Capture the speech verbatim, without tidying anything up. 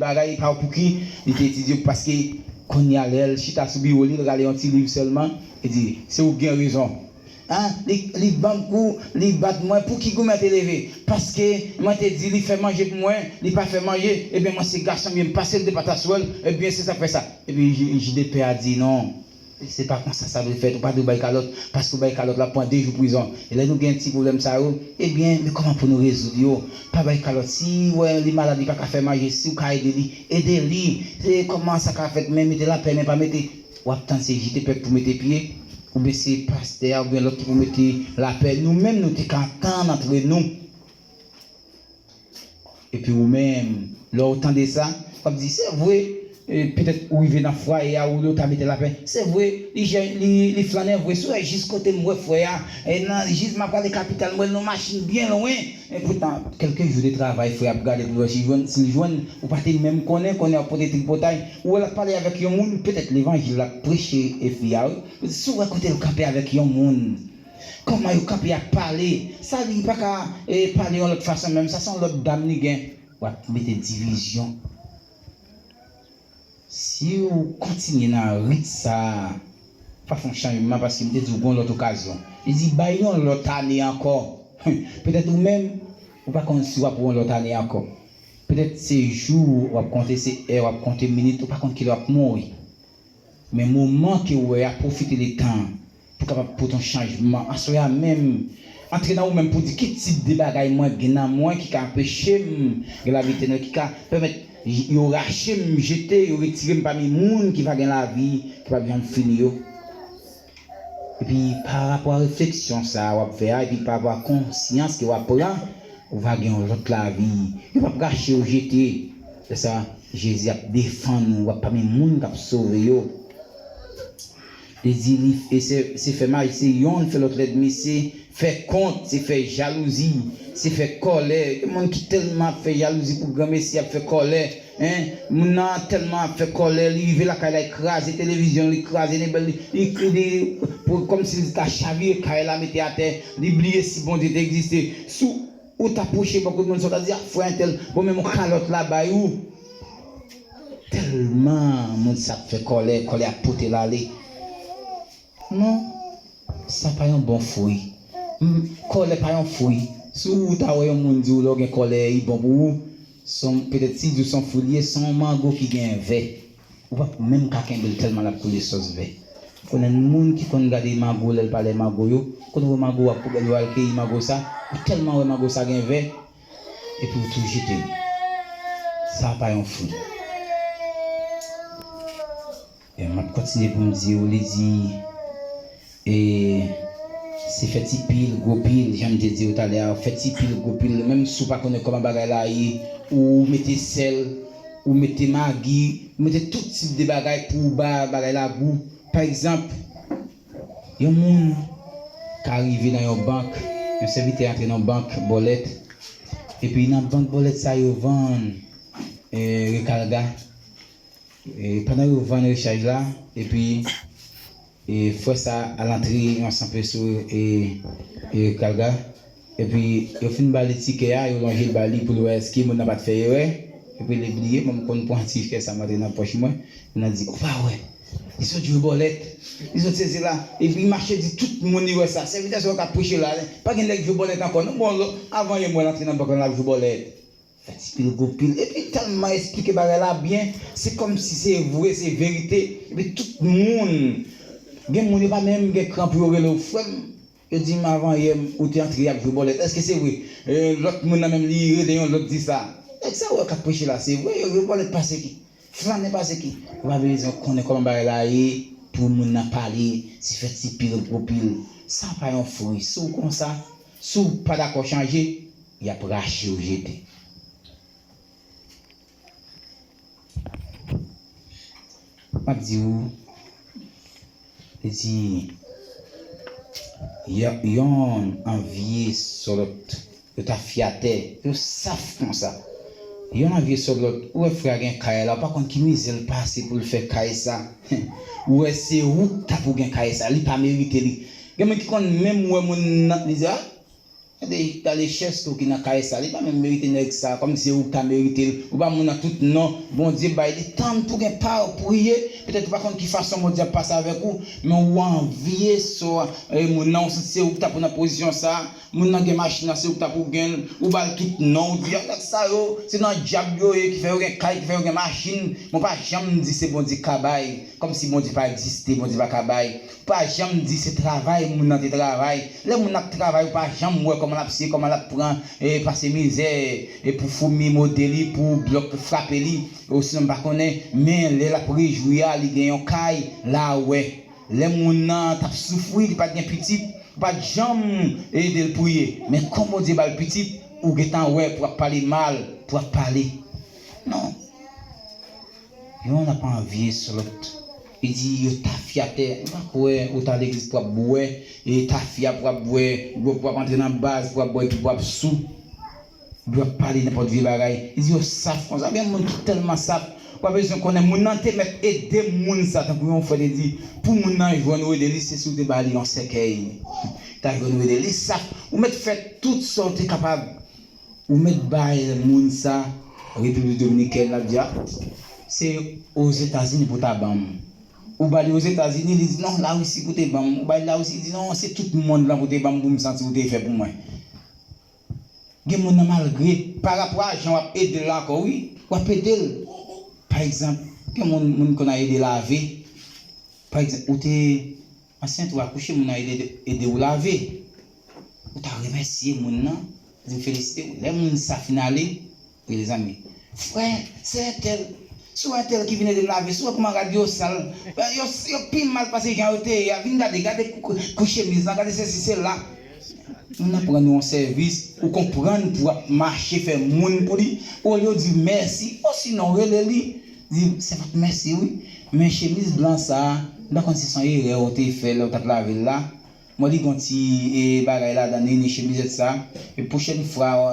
bagay, pa pou ki li te etidye, paske kounye a lè l chita sou biwo li, l rale yon ti liv sèlman, li di, se ou k gen rezon. An, li, li ban m kou, li bat mwen, pou ki goumen te leve? Paske mwen te di li fè manje pou mwen, li pa fè manje, ebyen mwen se gason m ye, m pase l de pataswèl, ebyen se sa k fè sa. Epi J-, Jidepè a di non. Se pa konsa sa dwe fèt. Ou pa dwe bay kalòt, paske ou bay kalòt, l ap pran de jou prizon. E lè nou gen ti pwoblèm sa yo, ebyen, men kòman pou nou rezoud yo? Pa bay kalòt. Si w wè li malad, li pa ka fè manje, si w ka ede li, ede li. Se kòman sa ka fèt, men mete lapè, men pa mete. W ap tann se Jidepè k pou mete pye, oubyen se pastè a, oubyen lòt ki pou mete lapè. Nou menm, nou te ka antann antre nou. Epi ou menm, lè w tande sa, w ap di, se vre, e, petèt ou rive nan fwaye a, ou lè w ta mete lapè. Se vre, li jè, li, li flannen vre. Si w wè jis kote m wè frè a, e nan, jis m ap gade kapital, m wè l nan machin byen lwen. E poutan, kèlke jou de travay, frè a ap gade pou l wè si jwenn, si l jwenn, ou pa te menm konnen, konnen w ap pote tripotay. Ou wè l ap pale avèk yon moun, petèt levanjil l ap preche e fi a, wi. Si w wè kote l kanpe avèk yon moun, kòman yo kanpe ap pale? Sa li pa ka, e, pale yon lòt fason menm. Sa se yon lòt dam li gen. W ap mete divizyon. Si w kontinye nan rit sa a, w ap fè yon chanjman paske m te di w gen yon lòt okazyon. Li di, bay yon lòt ane ankò. Petèt ou menm, ou pa konn si w ap yon lòt ane ankò. Petèt se jou w ap konte, se è w ap konte, minit, ou pa konn kilè w ap mouri. Men moman ke w wè a, pwofite de tan an pou w kapab pote yon chanjman. Aswè a menm, antre nan ou menm pou w di, ki tip de bagay mwen gen nan mwen ki ka anpeche m gen lavi etènèl, ki ka pèmèt yo rache m, jete, yo retire m pami moun ki va gen lavi, ki p ap janm fini yo. Epi, pa rapò a refleksyon sa a w ap fè a, epi pa rapò a konsyans ke w ap pran, ou va gen yon lòt lavi. Yo p ap rache w jete. Se sa, Jezi ap defann ou, w ap pami moun k ap sove yo. Li di, li, e se, se fè maj, se yonn fè lòt lènmi, se fè kont, se fè jalouzi, se fè kòlè. Gen moun ki tèlman ap fè jalouzi pou granmesi, ap fè kòlè. Hein? Moun nan tèlman ap fè kòlè, li rive lakay la, li kraze televizyon, li kraze nenbèl, li, li, li, pou, kòmsi li ta chavire kay la, mete atè, li bliye si Bondye te egziste. Si w ta pwoche bò kot moun sa, w ta di, a, frè entèl, bon, men yon kalòt la bay ou. Tèlman moun sa ap fè kòlè, kòlè ap pote l ale. Non, sa pa yon bon fwi. M, kòlè pa yon fwi. Si w ta wè yon moun di w lè w gen kòlè, li bon pou ou, se yon, petèt si l di w se yon fwi li ye, se yon mango ki gen vè. Ou p ap menm ka kenbe l tèlman l ap koule sòs vè. Konnen moun ki konn gade mango lè l pa lè mango yo, konn wè mango a poubèl yo al keyi mango sa, ou tèlman wè mango sa gen vè, epi ou tou jete l. Sa pa yon fwi. E m ap kontinye pou m di w, li di, e, se fè ti pil, gwo pil, jan m te di w talè a, fè ti pil, gwo pil, menm si w pa konnen kòman bagay la ye, ou mete sèl, ou mete magi, ou mete tout tip de bagay pou w ba bagay la gou. Pa egzanp, yon moun ka rive nan yon bank, yon sèvitè antre nan bank bòlèt, epi nan bank bòlèt sa yo vann, e, rekalga. E, pandan yo vann rechaj la, epi, e, frè sa al antre yon san peso, e, e, rekalga. Epi, yo fin ba li tikè a, yo lonje l ba li pou l wè èske moun nan pa t fè erè. Epi, li bliye, mwen, m konn pran tikè sa m antre nan pòch mwen. Moun nan di, ou pa wè. Li sot jwe bòlèt. Li sot sezi la. Epi, li mache di tout moun li wè sa. Sèvitè sa yo k ap preche la, pa gen nèg jwe bòlèt ankò, non? Bon, lò, avan yè m wè l antre nan bank lan, l ap jwe bòlèt. Fè ti pil gwo pil. Epi tèlman esplike bagay la byen, se kòmsi se vre, se verite. Epi tout moun, gen moun yo pa menm gen kran pou yo rele w frè m. Yo di m avan yè m, ou te antre y ap jwe bòlèt. Èske se vre? E, lòt moun nan menm li rele yon lòt di sa. Nèg sa w wè k ap preche la, se vre, yo jwe bòlèt pase ki? Flannen pase ki? Ou pa bezwen konnen kòman bagay la ye pou moun nan pale, se fè ti pil gwo pil. Sa pa yon fwi. Si w konsa, si w pa dakò chanje, y ap rache w jete. M ap di w, li di, yo-, yonn anvye sò lòt, yo ta fyatè, yo saf konsa. Yonn anvye sò lòt, ou wè frè a gen kay la, ou pa konn ki mizè l pase pou l fè kay sa. Ou wè se ou k ta pou gen kay sa, li pa merite li. Gen moun ki konn menm wè moun nan, li di, a, Gade, gade chèz tou ki nan kay sa, li pa menm merite nèg sa, kòmsi se ou ki ta merite l, ou pa moun nan tout non, Bondye bay li tan pou gen pa w, priye, petèt ou pa konn ki fason Bondye ap pase avèk ou, men ou anvye so, e, moun nan, ou santi se ou ki ta pou nan pozisyon sa, moun nan gen machin nan, se ou ki ta pou gen l, ou ba l tout non, ou di, a, nèg sa yo, se nan dyab yo ye, ki fè yo gen kay, ki fè yo gen machin, men w pa janm di se Bondye ki ka bay, kòmsi Bondye pa egziste, Bondye pa ka bay. Pa janm di se travay moun nan te travay. Lè moun nan ap travay, ou pa janm wè kòman l ap siye, kòman l ap pran, e, pase mizè, e, pou foumi mòde li, pou blòk frape li, osinon m pa konnen, men lè l ap rejwi a, li gen yon kay, la ou wè. Lè moun nan t ap soufri, li pa t gen pitit, ou pa t janm ede l priye. Men kòm Bondye ba l pitit, ou gentan wè pou ap pale mal, pou ap pale. Non. Youn ap anvye sou lòt. Li di yo tafyatè. Ou pa kwè ou t al legliz pou ap bwè, e tafya pou ap bwè, pou ap antre nan baz, pou ap bwè, epi pou ap sou. Epi w ap pale nenpòt vye bagay. Li di yo saf konsa. Gen moun ki tèlman saf, ou pa bezwen konnen. Moun nan te mèt ede moun sa, tankou yon frè te di, pou moun nan jwenn rele li, se si w te ba li yon sèkèy. Li ta jwenn rele li saf. Ou mèt fè tout sa w te kapab. Ou mèt bay moun sa, Repiblik Dominikèn, l ap di, a, se Ozetazini pou ta ban m. Ou ba li Ozetazini, li di, non, Larisi pou te ban m. Ou ba li Larisi, li di, non, se tout mond lan pou te ban m, pou m santi ou te fè pou mwen. Gen moun nan, malgre, pa rapò a jan w ap ede l ankò, wi, w ap ede l. Pa egzanp, gen moun, moun konn al ede lave. Pa egzanp, ou te ansent, ou akouche, moun nan ede, ede w lave. Ou ta remèsye moun nan, di l felisite w. Lè moun sa fin ale, rele zanmi. Frè, sè entèl, si w entèl ki vin ede m lave, si w wè kòman rad yo sal, yo, yo pi mal pase jan yo te ye a, vin gade, gade kou, kou chemiz lan, gade sesi, sela. Moun nan pran nou yon sèvis, ou konprann pou w ap mache fè moun pou li, olye w di mèsi, osinon rele li, di, sèvant, mèsi wi, men chemiz blan sa a, m pa konn si se yon erè ou te fè lè w t ap lave l la, mwen li gon ti, e, bagay ladan li, ni chemizèt sa, e pwochèn fwa,